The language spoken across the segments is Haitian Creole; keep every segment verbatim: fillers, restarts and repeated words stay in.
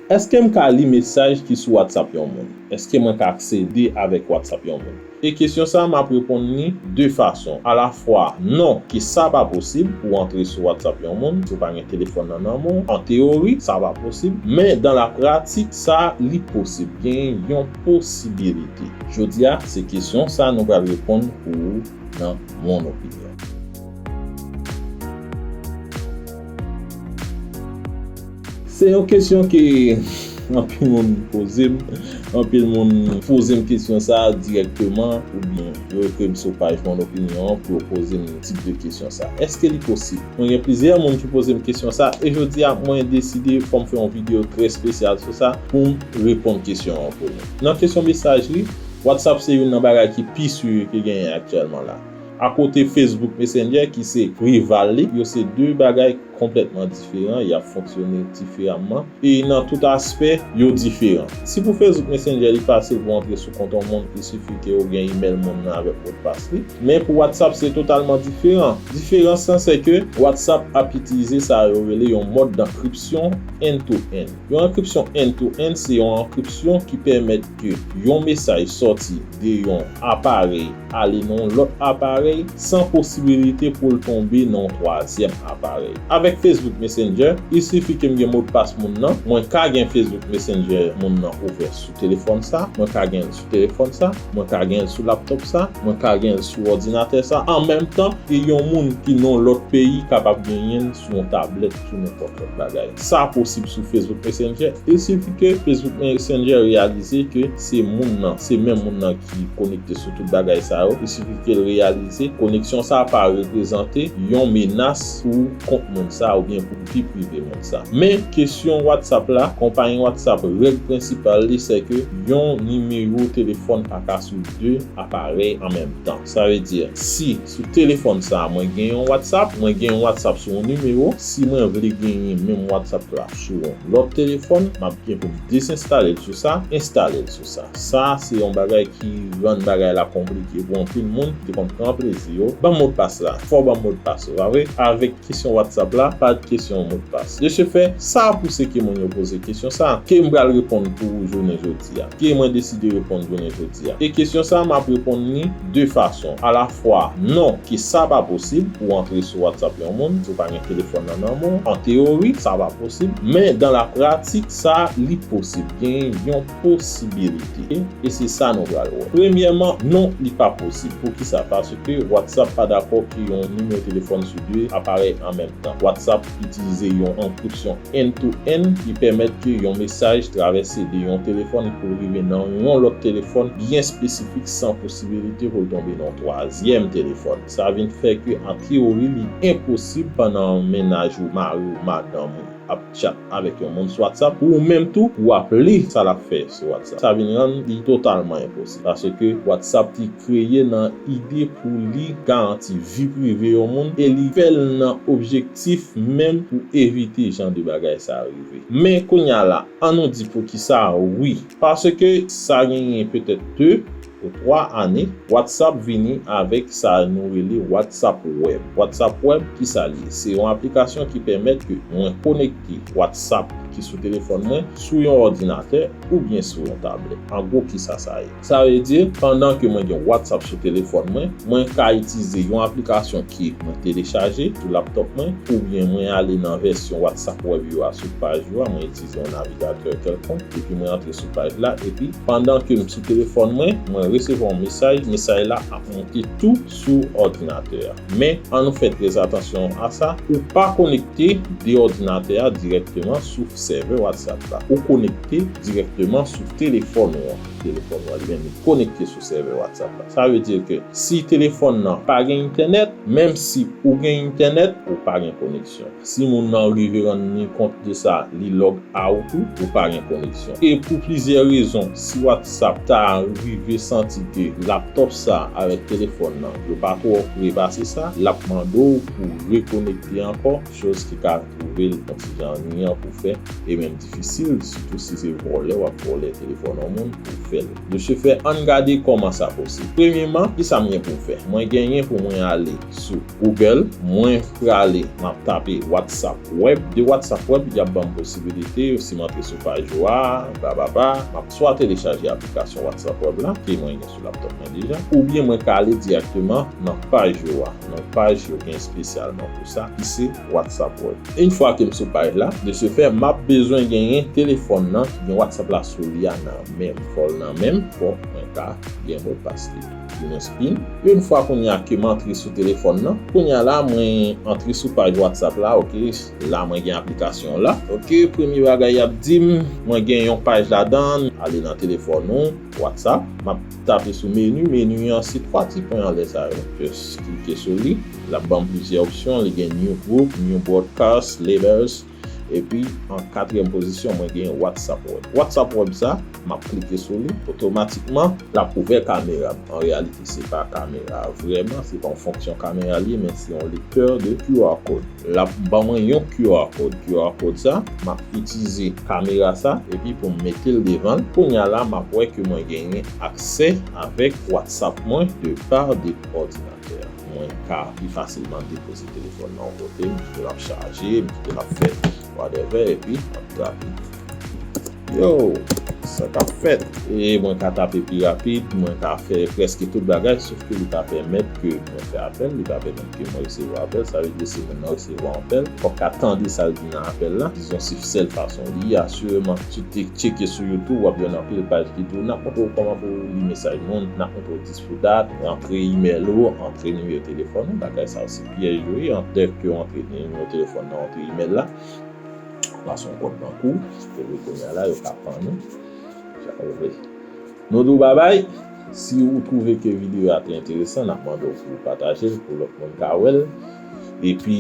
Èske m ka li mesaj ki sou WhatsApp yon moun? Èske mwen ka aksede avèk WhatsApp yon moun? E kesyon sa a, m ap reponn li de fason. Alafwa, non, ke sa pa posib pou w antre sou WhatsApp yon moun si w pa gen telefòn nan nan men w. An teyori, sa pa posib, men dan la pratik, sa li posib. Gen yon posibilite. Jodi a, se kesyon sa a nou pral reponn pou ou nan Mon Opinyon. Se yon kesyon ke anpil moun poze m. Anpil moun poze m kesyon sa a dirèkteman, oubyen yo ekri m sou paj Mon Opinyon an pou yo poze m tip de kesyon sa a. Èske li posib? Mwen gen plizyè moun ki poze m kesyon sa a, e jodi a, mwen deside fò m fè yon videyo trè espesyal sou sa pou m reponn kesyon an pou nou. Nan kesyon mesaj li, WhatsApp se youn nan bagay ki pi swiv ke genyen aktyèlman la. Akote Facebook Messenger, ki se rival li, yo se de bagay konplètman diferan, y ap fonksyone diferaman. E nan tout aspè, yo diferan. Si pou Facebook Messenger, li fasil pou antre sou kont yon moun, il sifi ke ou gen imèl moun nan avèk modpas li. Men pou WhatsApp, se totalman diferan. Diferans lan, se ke WhatsApp ap itilize sa yo rele yon mòd dankripsyon end-to-end. Yon ankripsyon end-to-end se yon ankripsyon ki pèmèt ke yon mesaj sòti de yon aparèy ale nan yon lòt aparèy san posibilite pou l tonbe nan yon twazyèm aparèy. Avèk Facebook Messenger, il sifi ke m gen modpas moun nan, mwen ka gen Facebook Messenger moun nan ouvè sou telefòn sa, mwen ka gen l sou telefòn sa, mwen ka gen l sou laptòp sa, mwen ka gen l sou òdinatè sa, an menm tan, e yon moun ki nan lòt peyi kapab genyen l sou yon tablèt, sou nenpòt lòt bagay. Sa posib sou Facebook Messenger. Il sifi ke Facebook Messenger reyalize ke se moun nan, se menm moun nan ki konekte sou tout bagay sa yo. Il sifi ke l reyalize koneksyon sa a pa reprezante yon menas pou kont moun sa a oubyen pou vi prive moun sa a. Men kesyon WhatsApp la, konpayi WhatsApp, règ prensipal li se ke yon nimewo telefòn pa ka sou de aparèy an menm tan. Sa vle di, si sou telefòn sa a mwen gen yon WhatsApp, mwen gen yon WhatsApp sou yon nimewo, si mwen vle genyen menm WhatsApp la sou yon lòt telefòn, m ap gen pou m dezenstale l sou sa, enstale l sou sa. Sa se yon bagay ki rann bagay la konplike pou anpil moun ki te konn pran plezi yo. Ban m modpas la, fò w ban m modpas ou, pa vre? Avèk kesyon WhatsApp la, pa t kesyon modpas. De ce fait, sa a pouse ke moun yo poze kesyon sa a, ke m pral reponn pou ou jounen jodi a, ke mwen deside reponn jounen jodi a. E kesyon sa a, m ap reponn li de fason. Alafwa, non, ke sa pa posib pou w antre sou WhatsApp yon moun si w pa gen telefòn nan nan men w. An teyori, sa pa posib, men dan la pratik, sa li posib. Gen yon posibilite. E se sa nou pral wè. Premyèman, non, li pa posib. Poukisa? Paske WhatsApp pa dakò ke yon nimewo telefòn sou de aparèy an menm tan. WhatsApp itilize yon ankripsyon end-to-end ki pèmèt ke yon mesaj travèse de yon telefòn pou l rive nan yon lòt telefòn byen espesifik san posibilite pou l tonbe nan yon twazyèm telefòn. Sa vin fè ke, an teyori, li enposib pandan mennaj ou, mari ou, madanm ou ap chat avèk yon moun sou WhatsApp, ou menm tou, w ap li sa l ap fè sou WhatsApp. Sa vin rann li totalman enposib. Paske WhatsApp te kreye nan ide pou li garanti vi prive yon moun e li fè l nan objektif menm pou evite jan de bagay sa rive. Men kounye a la, ann nou di poukisa wi. Paske sa genyen petèt de ou twa ane, WhatsApp vini avèk sa nou rele WhatsApp Web. WhatsApp Web, kisa l ye? Se yon aplikasyon ki pèmèt ke mwen konekte WhatsApp ki sou telefòn mwen sou yon òdinatè oubyen sou yon tablèt. An gwo, kisa sa ye? Sa vle di, pandan ke mwen gen WhatsApp sou telefòn mwen, mwen ka itilize yon aplikasyon ke mwen telechaje sou laptòp mwen, oubyen mwen ale nan vèsyon WhatsApp Web yo a sou paj yo a, mwen itilize yon navigatè kèlkonk, epi mwen antre sou paj la, epi pandan ke m sou telefòn mwen, mwen resevwa yon mesaj, mesaj la ap monte tou sou òdinatè a. Men, ann nou fè trè atansyon a sa, ou pa konekte de òdinatè a dirèkteman sou sèvè WhatsApp la. Ou konekte dirèkteman sou telefòn ou an. Telefòn ou an, li menm, li konekte sou sèvè WhatsApp la. Sa vle di ke si telefòn nan pa gen entènèt, menm si ou gen entènèt, ou pa gen koneksyon. Si moun nan rive rann li kont de sa, li log out ou, ou pa gen koneksyon. E pou plizyè rezon, si WhatsApp ta rive santi ke laptòp sa avèk telefòn nan, yo pa twò pre pase sa, l ap mande w pou rekonekte ankò, choz ki ka twouve l yon ti jan annuyan pou fè, e menm difisil, sitou si se vòlè w ap vòlè telefòn yon moun pou fè l. De ce fait, ann gade kòman sa posib. Premyeman, kisa m gen pou m fè? Mwen genyen pou mwen ale sou Google, mwen prale, m ap tape WhatsApp Web. De WhatsApp Web, y ap ban m posibilite, si m antre sou paj yo a, bababa, m ap swa telechaje aplikasyon WhatsApp Web la, ke mwen gen sou laptop mwen deja, oubyen mwen ka ale dirèkteman nan paj yo a, nan paj yo gen espesyalman pou sa, ki se WhatsApp Web. Yon fwa ke m sou paj la, de ce fait, m ap bezwen genyen telefòn nan ki gen WhatsApp la sou li a nan men m. Fò l nan men m, fò mwen ka gen modpas li. Di mwen pin. Yon fwa kounye a ke m antre sou telefòn nan, kounye a la, mwen antre sou paj WhatsApp la, oke, la mwen gen aplikasyon la. Oke, premye bagay y ap di m, mwen gen yon paj ladan, ale nan telefòn ou, WhatsApp. M ap tape sou meni, meni an se twa ti pwen anlè sa yo. Just klike sou li. L ap ban m plizyè opsyon. Li gen New Group, New Broadcast, Labels. Epi, an katriyèm pozisyon, mwen gen WhatsApp Web. WhatsApp Web sa, m ap klike sou li. Otomatikman, l ap ouvè kamera m. An reyalite, se pa kamera vrèman, se pa yon fonksyon kamera li ye, men se yon lektè de Q R code. L ap ban mwen yon Q R code. Q R code sa, m ap itilize kamera sa, epi pou m mete l devan l. Kounye a la, m ap wè ke mwen genyen aksè avèk WhatsApp mwen de pa de òdinatè. Mwen ka pi fasilman depoze telefòn nan yon kote, m kite l ap chaje, m kite l ap fè whatever, epi m ap trape. Yo, sa k ap fèt? E mwen ka tape pi rapid, mwen ka fè prèske tout bagay, sof ke li pa pèmèt ke mwen fè apèl, li pa pèmèt ke mwen resevwa apèl. Sa vle di si moun nan resevwa apèl, fòk ka tande sa l di nan apèl la. Dizon se sèl fason li ye. Asireman, si w te tcheke sou YouTube, w ap jwenn anpil paj ki di w n ap montre w kòman pou w li mesaj moun, n ap montre w dis pou dat, antre imèl ou, antre nimewo telefòn ou, bagay sa yo se pyèj yo ye, dèk ke w antre nimewo telefòn nan, antre imèl la, pase yon kòd nan kou, epi kounye a la, yo ka pann ou, jan yo vle. Nou di w babay, si ou twouve ke videyo a te enteresan, n ap mande w pou w pataje l, pou lòt moun ka wè l. Epi,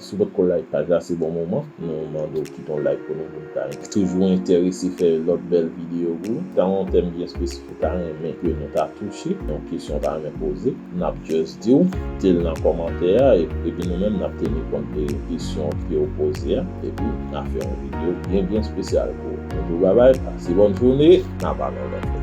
si w potko like paj la, se bon moman. Nou mande w kite yon like pou nou, pou nou ka toujou enterese fè lòt bèl videyo pou nou. Nan yon tèm byen espesifik, ou ta renmen ke nou ta touche, yon kesyon ou ta renmen poze, n ap just di w, kite l nan kòmantè a, e- epi nou menm, n ap teni kont de kesyon ke w poze a, epi n a fè yon videyo byen, byen espesyal pou ou. Nou di w babay, pase bòn jounen, n a pale yon lòt fwa.